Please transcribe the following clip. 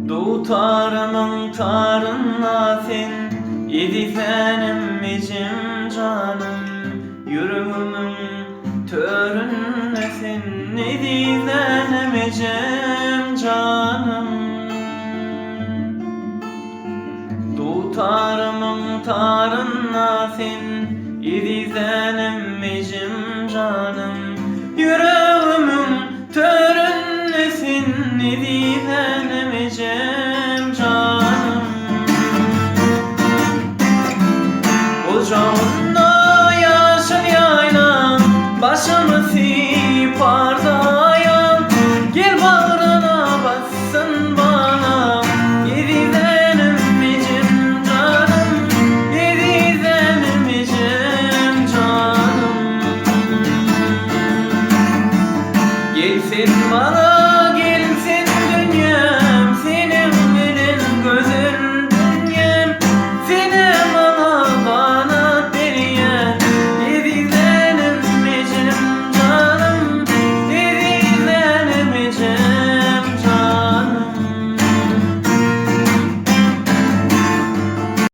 Dutarymyň tarynda sen, Ezizenim, ejem janym, Ýüregimiň töründe sen, Ezizenim, ejem janym. Dutarymyň tarynda sen, Ezizenim, ejem.